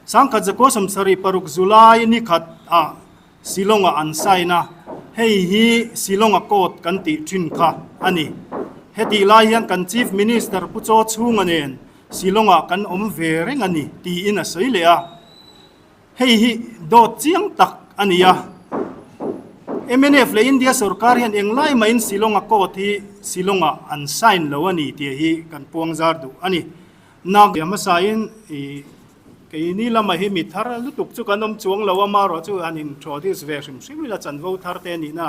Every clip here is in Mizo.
1976 July ni khat ah Shillong ah an sign a, hei hi Shillong Accord kan tih thin kha a ni. Hetih lai hian kan Chief Minister Pu Chaw Chhunga nen Shillong ah kan awm ve reng a ni tiin a sawi leh a. Hei hi dawt chiang tak a ni a. Mnf leh India sorkar hian englai mahin Shillong Accord hi Shillong ah an sign lo a ni tih hi kan puang zar duh a ni. Nak hmasain i keini lamah hi mi thar lutuk chu kan awm chuang lo a, amaherawh chu han introduce ve hrim hrim ila chanvo thar te a nihna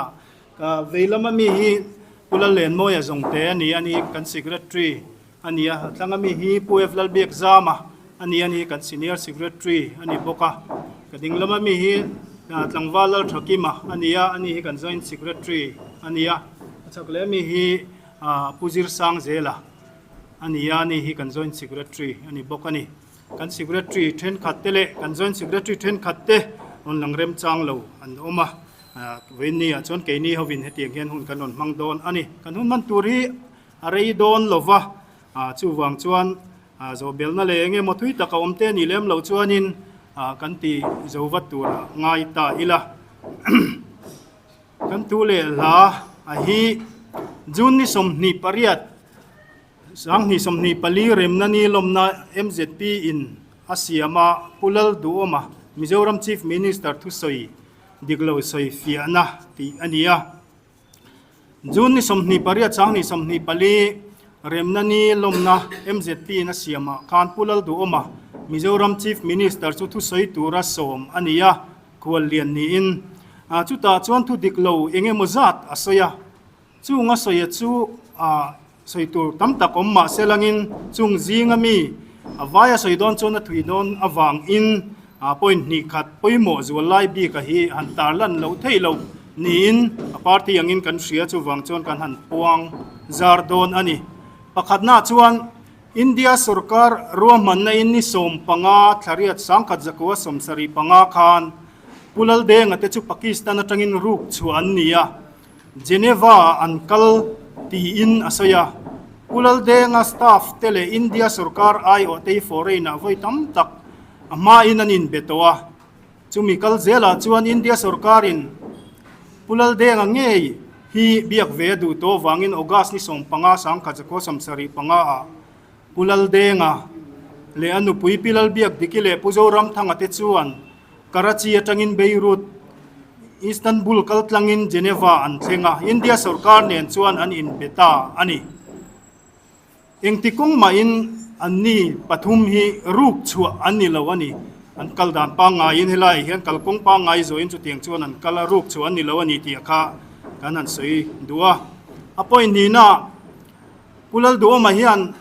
ka vei lama mi hi Pu Lallenmawia zawngte a ni a ni kan secretary a ni a, a tlanga mi hi Pu F Lalbiakzama a ni a ni kan senior secretary a ni bawk a, ka ding lama mi hi Tlangval Lalthakima a ni a, ani hi kan joint secretary a ni a, a chhak leh mi hi Pu Zirsangzela. A ni a, ani hi kan Joint Secretary a ni bawk a ni. Kan Secretary thenkhat te leh kan Joint Secretary thenkhat te rawn lang remchang lo an awm a, vawiin ah chuan keini hovin hetiang hian hun kan rawn hmang dawn a ni. Kan hun hman tur hi a rei dawn lo va, chuvang chuan zawhbelna leh eng emaw thui tak a awm te a nih lem loh chuanin kan ti zo vat turah ngai ta ila. Kan tu leh hla a hi June ni 28, 2024 remna ni lawmna mzp in a siam a, Pu Lalduhawma, Mizoram Chief Minister thusawi dik lo sawi fiahna tih a ni a. June ni 28, 2024 remna ni lawmna mzp in a siam ah khan Pu Lalduhawma, Mizoram Chief Minister chu thusawi tura sawm a ni a, Khual lian niin chutah chuan thu dik lo eng emaw zat a sawi a, chung a sawi a chu sawi tur tam tak awm mah se langin chung zinga mi a vai a sawi dawn chuan a thui dawn avangin point hnih khat pawimawh zual lai bik a hi han tar lan loh theih loh niin a party angin kan hria chuvang chuan kan han puang zar dawn a ni. Pakhatnaah chuan India sorkar ruahmanna in ni 15 thlariat 1975 khan Pu Laldenga te chu Pakistan atangin ruk chhuah an ni a, Geneva ah an kal tiin a sawi a. Pu Laldenga staff te leh India sorkar aiawh te hi foreign ah vawi tam tak a hmain an inbe tawh a. Chumi kal zelah chuan India sorkarin Pu Laldenga ngei hi biak ve a duh tawh avangin August ni 15 1975 ah Pu Laldenga leh a nupui Pi Lalbiakdiki leh Pu Zoramthanga te chuan Karachi atangin Beirut, Istanbul kaltlangin Geneva an thleng a, India sorkar nen chuan an inbe ta a ni. Engti kawng mahin anni pathum hi ruk chhuah an ni lo a ni. An kal dan pangngaiin helaiah hian kalkawng pangngai zawhin chutiang chuan an kal a, ruk chhuah an ni lo a ni tih kha kan han sawi duh a. A point hnihna, Pu Lalduhawma hian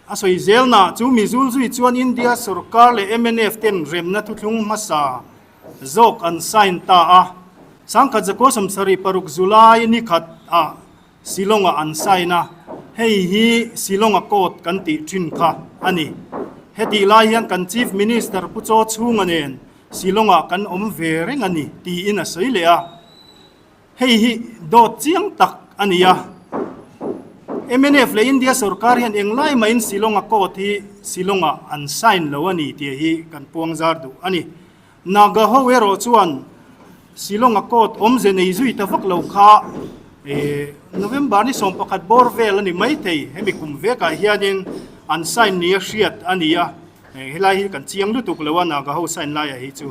a sawi zelna chu Mizul zui chuan India sorkar leh mnf ten remna thuthlung hmasa zawk an sign ta a. 1976 July ni khat ah Shillong ah an sign a, hei hi Shillong Accord kan tih thin kha a ni. Hetih lai hian kan Chief Minister Pu Chaw Chhunga nen Shillong ah kan awm ve reng a ni tiin a sawi leh a. Hei hi dawt chiang tak a ni a. Mnf leh India sorkar hian englai mahin Shillong Accord hi Shillong ah an sign lo a ni tih hi kan puang zar duh a ni. Naga ho erawh chuan Shillong a court awmze nei zui ta vak lo kha November ni 11 bawr vel a ni maithei. Hemi kum vekah hianin an sign nia hriat a ni a, helai hi kan chiang lutuk lo a Naga ho sign laiah hi chu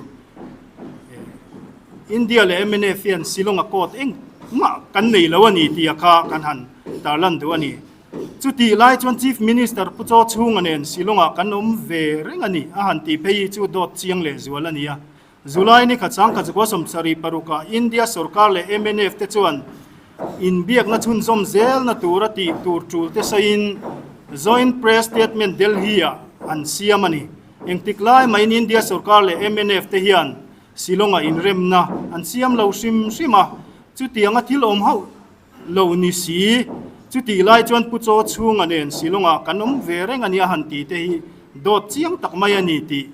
India leh mnf hian Shillong a court engmah kan nei lo a ni tih a kha kan han tarlan duh a ni. Chutih lai chuan Chief Minister Pu Chaw Chhunga nen Shillong-ah kan awm ve reng a ni, a han tih phei hi chu dawt chiang leh zual a ni a. July ni khat 1976-ah India sorkar leh mnf te chuan inbiakna chhunzawm zelna tura tih tur tul te sawiin Joint Press Statement Delhi-ah an siam a ni. Engtik lai mahin India sorkar leh mnf te hian Shillong-ah inremna an siam lo hrim hrim a, chutianga thil awm hauh Lo ni si, chutih lai chuan Pu Chaw chhunga nen Shillong-ah kan awm ve reng a nia han tih te hi dawt chiang tak mai a ni tih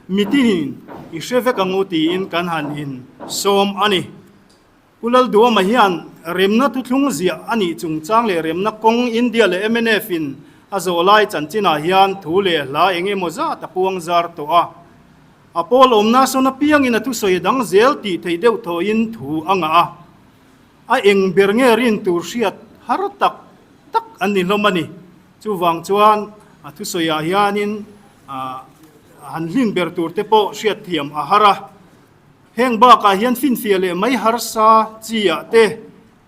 mitinin i hre vek ang u tiin kan han in sawm a ni. Pu Lalduhawma hian remna thuthlung ziah a nih chungchang leh remna kawng India leh mnf in a zawh lai chanchinah hian thu leh hla eng emaw zat a puang zar tawh a. A pawl awmna sawn apiangin a thusawi dang zel tih theih deuh thawhin thu a ngah a. A eng ber nge rin tur hriat har tak tak an ni hlawm a ni. Chuvang chuan a thusawiah hianin han hlim ber tur te pawh hriat thiam a har a. Heng bakah hian finfiah leh mai harsa chi ah te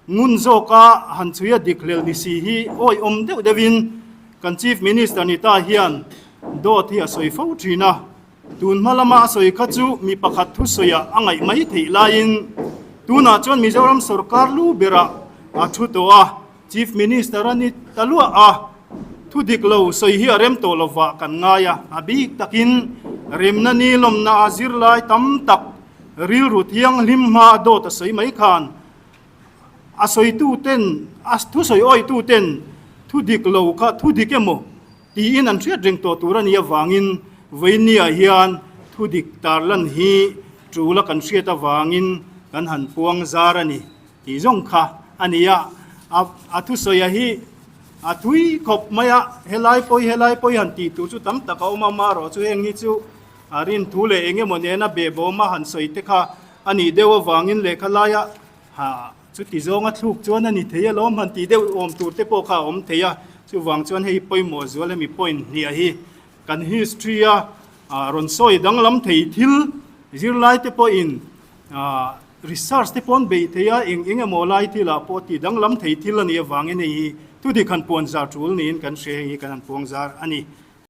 ngun zawka han chhui a dik hlel ni si hi awihawm deuh deuhin kan Chief Minister ni ta hian dawt hi a sawi fo thin a. Tun hma lama a sawi kha chu mi pakhat thusawiah a ngaih mai theih laiin tunah chuan Mizoram sorkar lu berah a thu tawh a. Chief Minister a ni ta luah a, thu dik lo sawi hi a rem tawh lovah kan ngai a, a bik takin remna ni lawmna a zirlai tam tak rilru thianghlim hma a dawt a sawi mai khan a sawitu ten a thusawi awitu ten thu dik lo kha thu dik emaw tiin an hriat reng tawh tur a nih avangin vawinia hian thu dik tarlan hi tul a kan hriat avangin kan han puang zar a ni. Tih zawng kha a ni a, a thusawi a hi a thui khawp mai a, helai pawi helai pawi han tih tur chu tam tak a awm a, amaherawh chu heng hi chu a rin thu leh eng emaw nena behbawma han sawi te kha a nih deuh avangin lehkha laia ha chuti zawnga thluk chuan a ni thei alawm han tih deuh awm tur te pawh kha a awm thei a, chuvang chuan hei pawimawh zual hemi point hniah hi kan history a rawn sawi danglam thei thil zirlai te pawhin Research te pawn beih thei a, eng eng emaw lai thilah pawh tih danglam thei thil a nih avangin hei hi thudik han puan zar tul niin kan hria, hei hi kan han puang zar a ni.